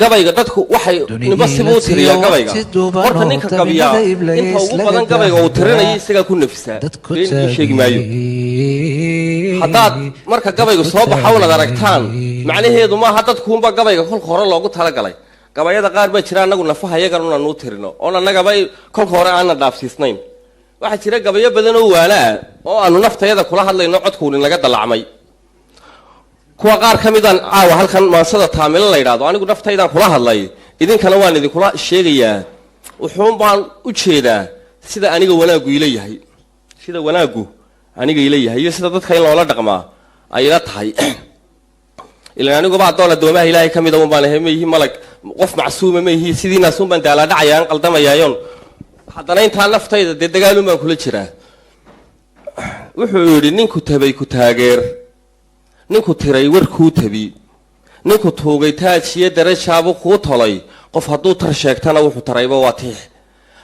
Gabayga dadku waxay ninba sibuu tiriyaa gabayga. Horta ninka gabiyaa inta ugu badan gabayga uu tirinaya isagaa ku nafisaa, been ii sheegi maayo. Haddaad marka gabaygu soo baxa unaad aragtaan, macnaheedu maaha dadkuunba gabayga kolka hore loogu talagalay. Gabayada qaar baa jira annagu nafaha yagan unaan tirino oon annagaba kolka hore aanan dhaafsiisnayn. Waxaa jira gabayo badan oo waana ah oo aanu naftayada kula hadlayno, codkuuni naga dalacmay. Kuwa qaar ka midaan caawa halkan maansada taamilo la yidhahdo, anigu naftaydaan kula hadlay, idinkana waan idinkula sheegayaa. Wuxuun baan u jeedaa sida aniga wanaaggu ila yahay, sida wanaaggu aniga ila yahay iyo sida dadka in loola dhaqmaa ay ila tahay. Ilan aniguba addoon addoomaha Ilaahay ka mida un baan ahay, ma ihi malag, qof macsuuma ma ihi. Sidiinaasun baan daalaadhacayaan, qaldamayaayoon haddana intaa naftayda dee dagaalun baan kula jiraa. Wuxuu yidhi: ninku tabay ku taageer, ninku tiray warkuu tabi, ninku tuugay taajiyo darajaabu kuu tolay. Qof hadduu tar sheegtana wuxuu tarayba waa tiix.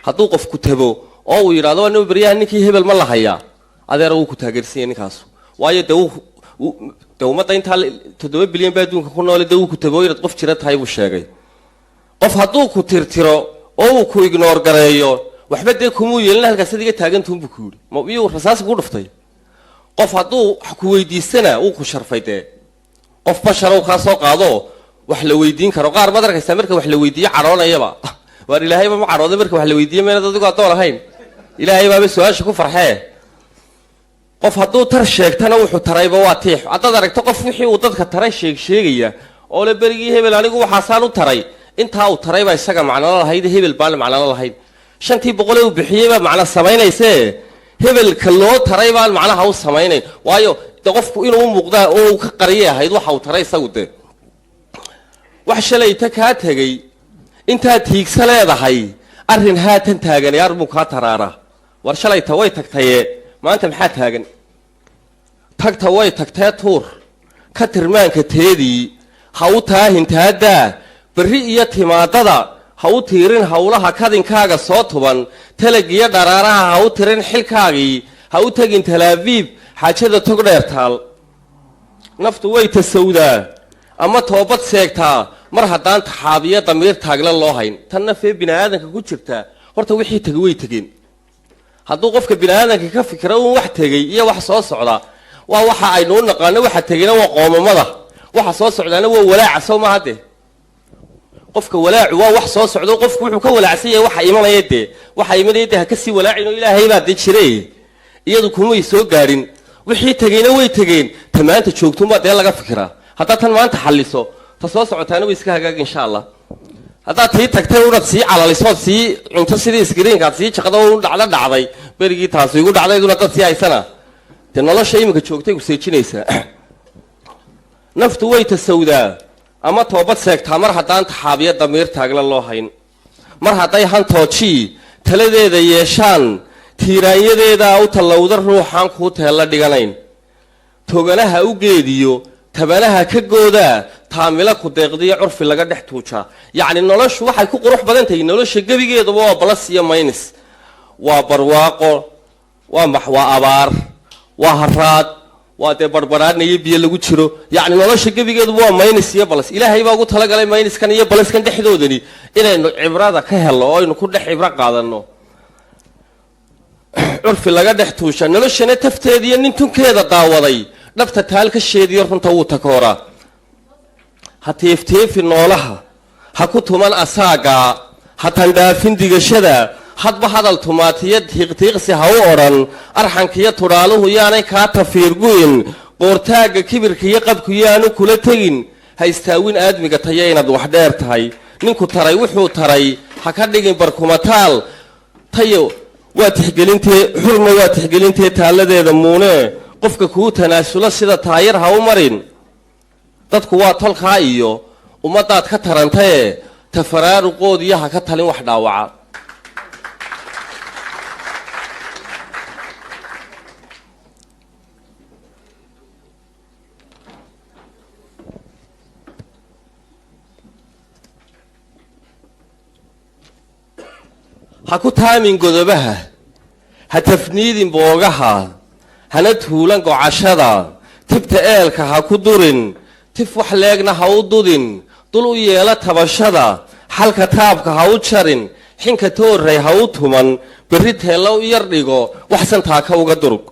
Hadduu qof ku tabo oo uu yidhahdo waa nin beryaha ninkii hebel ma la hayaa, adeera wuu ku taageersanya ninkaasu. Waayo dee ummadda intaa 7 bilyan baa adduunka ku noole, dee wuu ku tabo inaad qof jira tahay buu sheegay. Qof hadduu ku tirtiro oo uu ku ignore gareeyo, waxba dee kumuu yeelin, halkaas adiga taagantuunbuu ku yidhi, miyuu rasaas kugu dhuftay? Qof hadduu wax ku weydiistana wuu ku sharfay. Dee qof basharow kaa soo qaado wax la weydiin karo. Qaar maad arkaysaa marka wax la weydiiyo cadhoonayaba. Waar Ilaahayba ma cadhooday marka wax la weydiiyo? Meenad adigu addoon ahayn? Ilaahay baaba su-aasha ku farxee. Qof hadduu tar sheegtana wuxuu tarayba waa tiix. Haddaad aragto qof wixii uu dadka taray sheeg sheegaya oo le berigii hebel anigu waxaasaan u taray, intaa uu taray baa isaga macnalo lahayd, hebel baana macnalo lahayd. 5-tii boqolee uu bixiyey baa macno samaynayse, hebelka loo taray baan macnaha u samaynayn. Waayo de qofku inuu u muuqdaa oo uu ka qariyay ahayd waxa uu taray isagu. De wax shalayta kaa tegey intaad tiigsa leedahay, arrin haatan taagan yaar buu kaa taraaraa. War shalayta way tagtaye, maanta maxaa taagan? Tagta way tagtee tuur ka tirmaanka teedii, ha u taahin taaddaa berri iyo timaadada, ha u tiirin howlaha kadinkaaga soo tuban, talagiyo dharaaraha ha u tirin xilkaagii, ha u tegin Talaabiib xaajada tog dheer taal. Naftu way tasawdaa ama toobad seegtaa mar haddaan taxaabiyo damiir taagle loo hayn. Tan nafee bini aadanka ku jirta, horta wixii tegay way tegeen. Hadduu qofka bini aadanka ka fikra uun wax tegey iyo wax soo socda, waa waxa aynu u naqaano. Waxa tegeyna waa qoomamada, waxa soo socdaana waa walaaca. Soo maaha? Dee qofka walaacu waa wax soo socdo, qofku wuxuu ka walaacsan yahay waxa imanaya. Dee waxa imanaya dee ha kasii walaacin oo Ilaahay baa dee jire, iyadu kumay soo gaadhin. Wixii tegeyna way tegeen, ta maanta joogtunbaa dee laga fikiraa. Haddaad tan maanta xalliso, ta soo socotaana way iska hagaag insha Allah. Haddaad tii tagtay unaad sii calalisood sii cunto sidii iskriinkaad sii jaqdo u dhacdo, dhacday berigii taasi igu dhacday iduna dad sii haysana, dee nolosha iminka joogtay ku seejinaysaa. Naftu way tasawdaa ama toobad seegtaa mar haddaan taxaabiyo damiir taagla loo hayn. Mar hadday hantoojii taladeeda yeeshaan, tiiraanyadeedaa u tallowda ruuxaan kuu teella dhiganayn. Toganaha u geediyo tabanaha ka goodaa, taamilo ku deeqdiyo curfi laga dhex tuujaa. Yacni noloshu waxay ku qurux badan tahay, nolosha gebigeeduba waa plus iyo minus, waa barwaaqo, waa max, waa abaar, waa haraad, waa dee barbaraadna iyo biyo lagu jiro. Yacni nolosha gebigeeduba waa minus iyo plus. Ilaahay baa ugu talagalay minuskan iyo pluskan dhexdoodani inaynu cibrada ka helno oo aynu ku dhex cibro qaadano. Curfi laga dhex tuusha noloshana tafteediiyo nin tunkeeda daawaday, dhabta taal ka sheediyo runta wuu takooraa. Ha teefteefi noolaha, ha ku tuman asaagaa, ha tandhaafin digashada, hadba hadal tumaatiyo tiiqtiiqsi ha u odhan. Arxankiyo tudhaaluhu yaanay kaa tafiirgu'in, qoortaagga kibirka iyo qabku yaanu kula tegin. Ha istaawin aadmiga taya inaad wax dheer tahay, ninku taray wuxuu taray ha ka dhigin barkumataal. Tayo waa tixgelintee, xurma waa tixgelintee, taalladeeda muunee. Qofka kuu tanaasulo sida taayar ha u marin. Dadku waa tolkaa iyo ummaddaad ka tarantaye, tafaraaruqoodiyo ha ka talin wax dhaawaca. Ha ku taamin godobaha, ha tafniidin boogaha, hana tuulan gocashada, tibta eelka ha ku durin, tif wax leegna ha u dudin. Dul u yeela tabashada, xalka taabka ha u jarin, xinka toorray ha u tuman, berri teella u yar dhigo, waxsan taaka uga durug.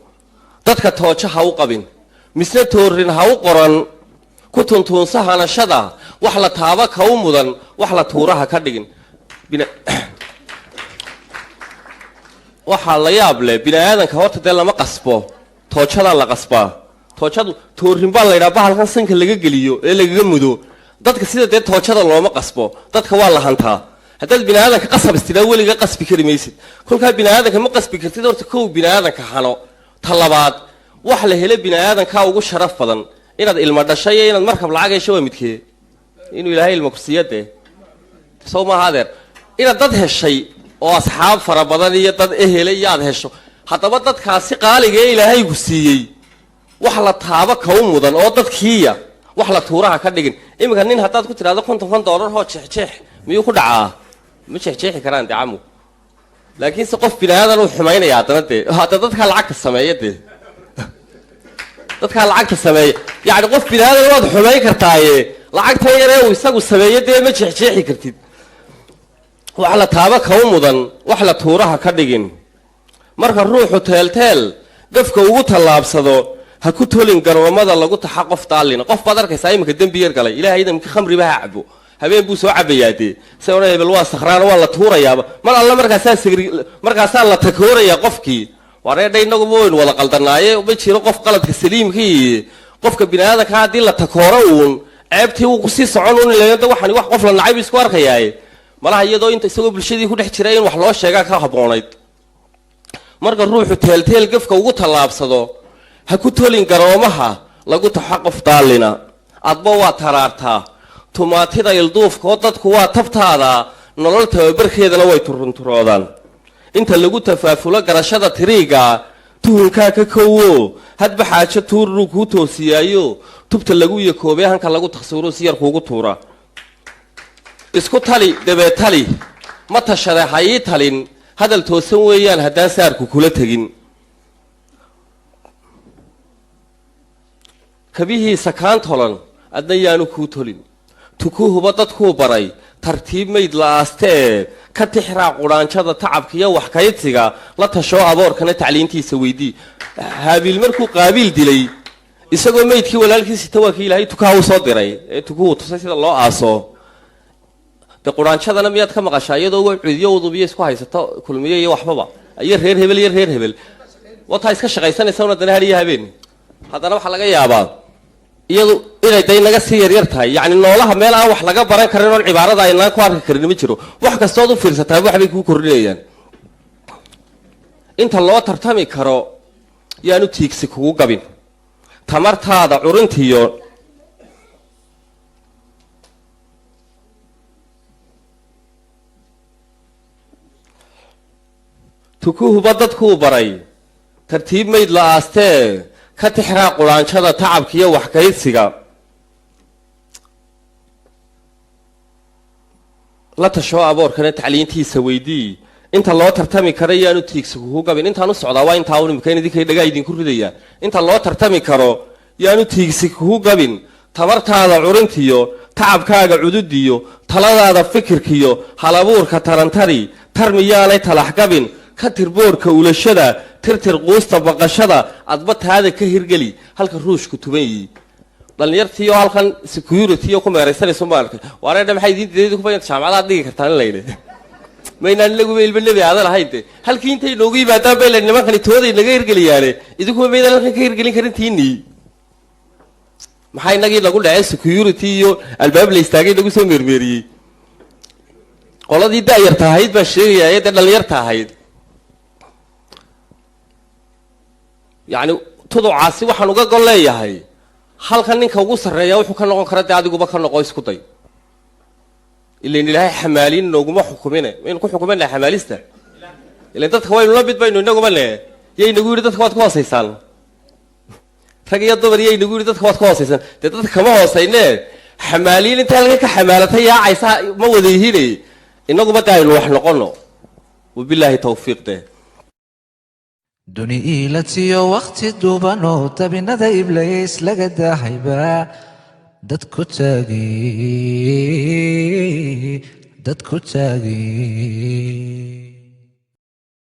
Dadka toojo ha u qabin, misna toorrin ha u qoran, ku tuntuunsa hanashada, wax la taaba ka u mudan, wax la tuuraha ka dhigin. Waxaa la yaab leh, bini aadanka horta dee lama qasbo, toojadaa la qasbaa. Toojadu toorin baa la yidhaha, bahalkan sanka laga geliyo ee lagaga mudo dadka. Sida dee toojada looma qasbo, dadka waa la hantaa. Haddaad bini aadanka qasab istidaa, weliga qasbi kari maysid. Kolkaa bini aadanka ma qasbi kartid. Horta kow, bini aadanka hano. Ta labaad, wax la helo bini aadankaa ugu sharaf badan, inaad ilmo dhashay iyo inaad markab lacag hesho, waa midkee? Inuu Ilaahay ilmo ku siiya dee, sow maaha adeer? Inaad dad heshay oo asxaab fara badan iyo dad ehele iyo aad hesho. Haddaba dadkaasi qaaliga ee Ilaahay ku siiyey, wax la taabo ka u mudan oo dadkiiya, wax la tuuraha ka dhigin. Iminka nin haddaad ku tidhahdo 50 kan doolar hoo jeexjeex, miyuu ku dhacaa? Ma jeexjeexi karaan dee camu. Laakiinse qof bini aadan uu xumaynaya haddana dee, hadda dadkaa lacagta sameeya dee, dadkaa lacagta sameeya, yacni qof bini aadan waad xumayn kartaaye, lacagtan yaree uu isagu sameeyo dee ma jeexjeexi kartid. Wax la taabo ka u mudan, wax la tuuraha ka dhigin. Marka ruuxu teelteel gafka ugu tallaabsado, ha ku tolin garoomada lagu taxa qof daalina. Qof baad arkaysaa iminka dembi yar galay, Ilahay idamki khamriba ha cabo, habeen buu soo cabayaa dee, say odhan hebel waa sakhraan, waa la tuurayaaba mar alle. Markaasaa sagri, markaasaa la takoorayaa qofkii. Wareedha, innaguba waynu wada qaldanaaye, ma jiro qof qaladka saliimkii. Qofka bini aadanka haddii la takooro uun, ceebtii wuu kusii socon uun ilayada. Waxani wax qof la nacay bu isku arkayaaye malaha, iyadoo inta isagoo bulshadii ku dhex jira in wax loo sheegaa ka habboonayd. Marka ruuxu teelteel gafka ugu tallaabsado, ha ku tolin garoomaha lagu taxo qof daalina. Adba waa taraartaa tumaatida ilduufkaoo dadku waa tabtaada, nolol tababarkeedana way turunturoodaan. Inta lagu tafaafulo garashada tiriiga, tuhunkaa ka kowo, hadba xaajo tuurruu kuu toosiyaayo, tubta lagu yakoobay hanka lagu takhsuuro si yar kuugu tuura. Isku tali dabeetali, ma tashade ha ii talin, hadal toosan weeyaan haddaan saarku kula tegin. Kabihiisa kaan tolan adna yaanu kuu tolin. Tukuhuba dadkuu baray tartiib mayd la aastee, ka tixraa qudhaanjada tacabka iyo waxkaydsiga, la tashoo aboorkana tacliintiisa weydii. Haabiil markuu Qaabiil dilay, isagoo maydkii walaalkii sita, waa kii Ilaahay tukaha u soo diray ee tukuhu tusay sida loo aaso. Dee qudhaanjadana miyaad ka maqashaa iyadoo cudiyo udubiyo isku haysato, Kulmiye iyo waxbaba iyo reer hebel iyo reer hebel? Wataa iska shaqaysanaysa un haddana hariyo habeen. Haddana waxaa laga yaabaa iyadu inay day naga sii yaryar tahay. Yacni noolaha meel aan wax laga baran karin oon cibaarada aynaan ku arki karin ma jiro. Wax kastood u fiirsataa waxbay kuu kordhinayaan. Inta loo tartami karo yaanu tiigsi kugu gabin. Tamartaada curintiyo tukuhuba dadkuu baray tartiib mayd la aastee, ka tixraa qudhaanjada tacabka iyo waxkaydsiga, la tashoo aboorkana tacliintiisa weydii. Inta loo tartami karo yaanu tiigsi kugu gabin. Intaan u socdaa waa intaa un imika idinka dhagaa idinku ridayaa. Inta loo tartami karo yaanu tiigsi kugu gabin. Tamartaada curintiyo tacabkaaga cududiyo taladaada fikirkiyo halabuurka tarantari, tarmiyaanay talax gabin. Ka tirboorka ulashada, tirtir quusta baqashada, adba taada ka hirgeli halka ruushku tuban yihi. Dhallinyartii oo halkan security oo ku meeraysanayso ma arkay. Wareedha, maxay idiin diiday idinku jaamacadaad dhigi kartaan in la yidhi? Maynaan inaguba ilma nebi aadan ahayn de? Halkii intay noogu yimaadaan bay la nimankani tooday naga hirgeliyaane, idinkuma maydaan halkan ka hirgelin karin tiinii? Maxaa inagii nagu dhacay security iyo albaab la istaagay nagu soo meermeeriyey? Qoladii da-yarta ahayd baa sheegaya ee dee dhallinyarta ahayd. Yacni tuducaasi waxaan uga gol leeyahay, halkan ninka ugu sarreeya wuxuu ka noqon kara dee adiguba ka noqo, isku day. Ilan Ilaahay xamaaliin nooguma xukumine, maynu ku xukumayna xamaalista? Ilan dadka waynu la mid baynu inaguma ne. Yay nagu yidhi dadka waad ka hoosaysaan, rag iyo dumar? Yay nagu yidhi dadka waad ka hoosaysaan? Dee dadka kama hoosayne, xamaaliin inta halkan ka xamaalatay yaacaysa ma wada yihine, inaguba de aynu wax noqono. Wabilaahi tawfiiq de. Duni iilatiyo wakhti duuban oo dabinada Iblays laga daahayba. Dadku taagi, dadku taagi.